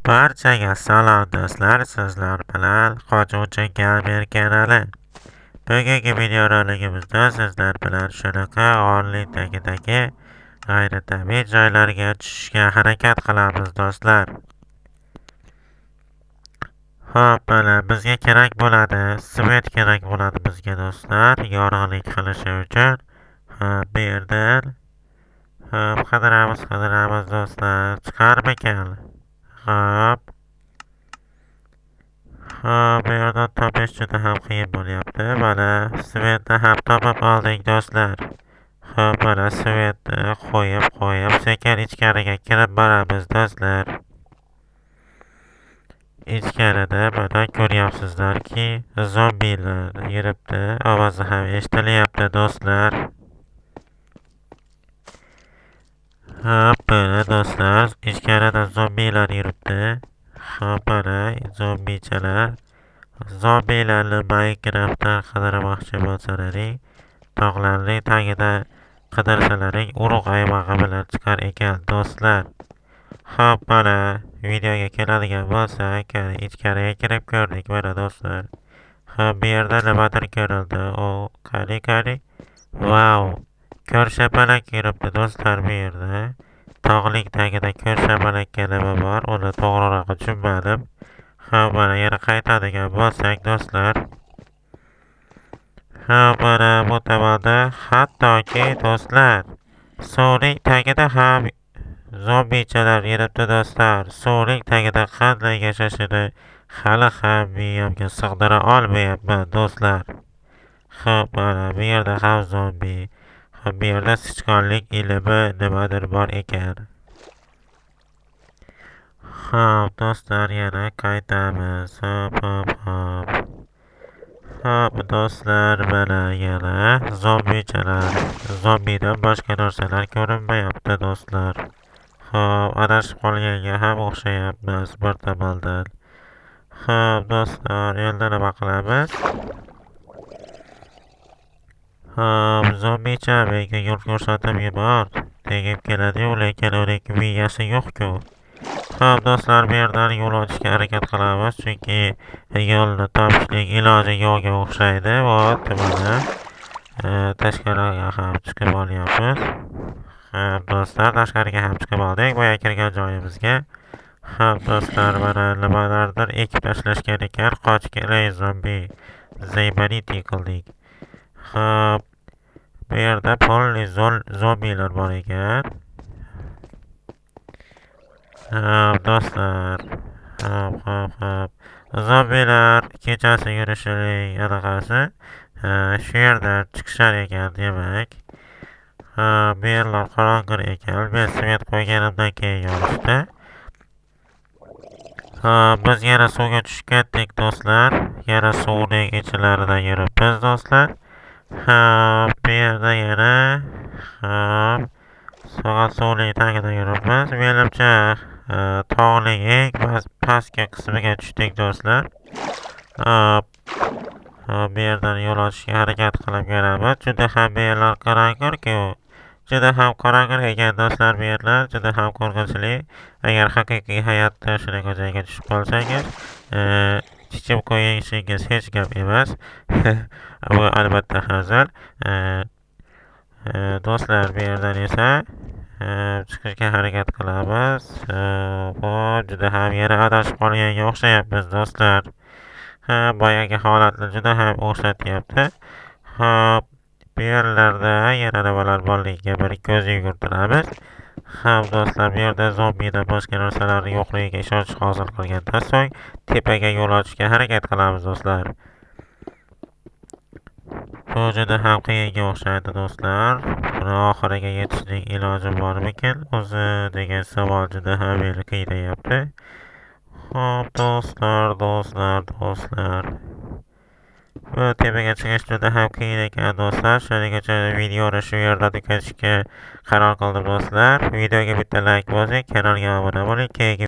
Barchaga salom do'stlar, sizlar bilan Qochuvchi Gamer kanali. Bugungi videorolikimizda sizlar bilan shunaqa g'orlik tagidagi g'ayritabiiy joylarga tushishga harakat qilamiz do'stlar. Xo'p, mana bizga kerak bo'ladi, svet kerak bo'ladi bizga do'stlar, yorug'lik qilishi uchun. Xo'p, bu yerdan xo'p, qidiramiz, qidiramiz do'stlar, chiqarmikan? Xo'p. Xo'p, bu yerdan topish juda ham qiyin bo'lyapti. Mana svetni ham topib oldik do'stlar. Xo'p, mana svetni qo'yib, qo'yib sekin ichkariga kirib boramiz do'stlar. Ichkarida mana ko'ryapsizlarki, zombilar yuribdi, ovozi ham eshitilyapti do'stlar. Xo'p, mana do'stlar, ichkarida zombilar yuribdi. Xo'p, mana zombichalar. Zombilarni Minecraftda qidirmoqchi bo'lsalaring, tog'larning tagida qidirsalaring, urug' aymog'i bilan chiqar ekan do'stlar. Xo'p, mana videoga keladigan bo'lsak, ichkariga kirib ko'rdik mana do'stlar. Xo'p, bu yerda nimadir ko'rildi. O, qani, qani. Vau! Ko'rshapalak yuribdi do'stlar bu yerda. Tog'lik tagida ko'rshapalakka nima bor, uni to'g'rirog'i tushunmadim. Xo'p, mana yana qaytadigan bo'lsak do'stlar. Xo'p, mana bu tomonda hattoki do'stlar, suvning tagida ham zombichalar yuribdi do'stlar. Suvning tagida qanday yashashini hali ham miyamga sig'dira olmayapman do'stlar. Xo'p, mana bu yerda ham zombi. Xo'p, bu yerda sichqonlik ilimi nimadir bor ekan. Xo'p, do'stlar, yana qaytamiz. Xo'p, xo'p, xo'p. Xo'p, do'stlar, mana yana zombichalar. Zombidan boshqa narsalar ko'rinmayapti do'stlar. Xo'p, adashib qolganga ham o'xshayapmiz bir tomondan. Xo'p, do'stlar, endi nima qilamiz? Xo'p, zombicha menga yo'l ko'rsatib yubor degim keladi-yu, lekin uning miyasi yo'q-ku. Xo'p, do'stlar, bu yerdan yo'l ochishga harakat qilamiz, chunki yo'lni topishning iloji yo'qga o'xshaydi. Вот, mana tashqariga ham chiqib olyapmiz. Xo'p, do'stlar, tashqariga ham chiqib oldik, boya kirgan joyimizga. Xo'p, do'stlar, mana nimalardir ekib tashlashgan ekan. Qochgan ey zombi, zaybaniti qildik. Xo'p, bu yerda polni zombilar bor ekan. Xo'p, do'stlar. Xo'p, xo'p, xo'p. Zombilar kechasi yurishining anaqasi shu yerdan chiqishar ekan demak. Xo'p, bu yerlar qorong'i ekan. Men svet qo'yganimdan keyin yorishdi. Xo'p, biz yana suvga tushib ketdik do'stlar. Yana suvning ichlarida yuribmiz do'stlar. Xo'p, bu yerda yana xo'p, soat suvning tagida yuribmiz. Menimcha, tog'ning eng pastki qismiga tushdik do'stlar. Xo'p, bu yerdan yo'l ochishga harakat qilib ko'ramiz. Juda ham bu yerlar qorong'i-ku. Juda ham qorong'i ekan do'stlar bu yerlar, juda ham qo'rqinchli. Agar haqiqiy hayotda shunaqa joyga tushib qolsangiz, chichib qo'yishingiz hech gap emas. Bu albatta hazil. Do'stlar, bu yerdan esa chiqishga harakat qilamiz. Xo'p, juda ham yana adashib qolganga o'xshayapmiz do'stlar. Ha, boyagi holatni juda ham o'xshatyapti. Xo'p, bu yerlarda yana nimalar borligiga bir ko'z yugurtiramiz. Xo'p, do'stlar, bu yerda zombidan boshqa narsalar yo'qligiga ishonch hosil qilgandan so'ng tepaga yo'l ochishga harakat qilamiz do'stlar. Bu juda ham qiyinga o'xshaydi do'stlar. Buni oxiriga yetishning iloji bormikin o'zi degan savol juda ham meni qiynayapti. Xo'p, do'stlar, do'stlar, do'stlar. Bu tepaga chiqish juda ham qiyin ekan do'stlar. Shuning uchun videoni shu yerda tugatishga qaror qildim do'stlar. Videoga bitta like bosing, kanalga obuna bo'ling. Keyingi